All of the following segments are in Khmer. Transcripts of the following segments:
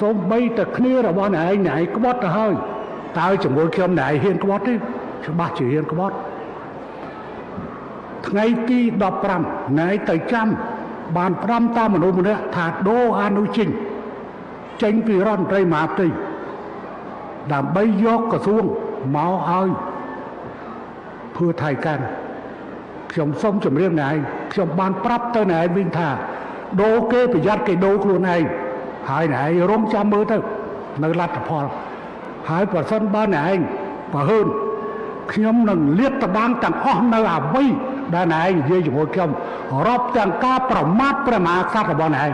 សូម្បីតែគ្នារបស់អ្នកឯងអ្នកឯងក្បត់ទៅហើយតើជាមួយខ្ញុំអ្នកឯងហ៊ានក្បត់ទេច្បាស់ជាហ៊ានក្បត់ថ្ងៃទី15អ្នកឯងទៅចាំបានផ្ដាំតាមមនុស្សម្នាក់ថាដូរអនុជិញចេញពីរដ្ឋមន្ត្រីមហាផ្ទៃដើម្បីយកក្រសួងមកឲ្យភឿថៃកាន់ខ្ញុំសូមជម្រាបអ្នកឯងខ្ញុំបានប្រាប់ទៅអ្នកឯងវិញថាដូរគេប្រយ័ត្នគេដូរខ្លួនឯងហើយអ្នកឯងរងចាំមើលទៅនៅលទ្ធផលហើយប្រសិនបើអ្នកឯងបើហឺនខ្ញុំនឹងលាតត្រដាងទាំងអស់នៅអ្វីដែលអ្នកឯងនិយាយជាមួយខ្ញុំរាប់ទាំងការប្រមាថព្រះមហាក្សត្ររបស់អ្នកឯង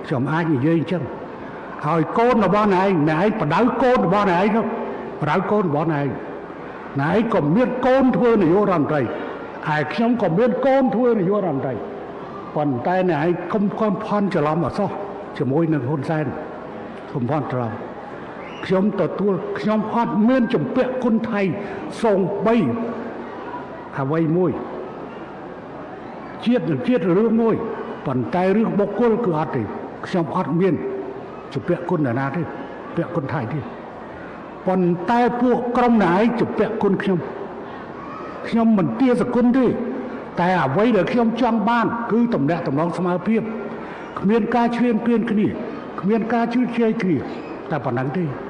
ខ្ញុំអាចនិយាយអញ្ចឹងហើយកូនរបស់អ្នកឯងអ្នកឯងបដៅកូនរបស់អ្នកឯងនោះបដៅកូនរបស់អ្នកឯងអ្នកឯងក៏មានកូនធ្វើនាយករដ្ឋមន្ត្រីហើយខ្ញុំក៏មានកូនធ្វើនាយករដ្ឋមន្ត្រីប៉ុន្តែអ្នកឯងកុំកុំផន់ច្រឡំអសោះជាមួយនឹងហ៊ុនសែនកុំផន់ច្រឡំខ្ញុំទទួលខ្ញុំអត់មានជំពាក់គុណថៃសូម្បីអ្វីមួយជាតិនឹងជាតិរឿងមួយប៉ុន្តែរឿងបុគ្គលគឺអត់ទេខ្ញុំអត់មានជំពាក់គុណនរណាទេពាក់គុណថៃទេប៉ុន្តែពួកក្រុមណែឯងជំពាក់គុណខ្ញុំខ្ញុំមិនទាសគុណទេតែអ្វីដែលខ្ញុំចង់បាន គឺតំណាក់តំណងស្មើភាពគ្មានការឈ្លានពានគ្នាគ្មានការជឿជែកគ្នាតែប៉ុណ្ណឹងទេ។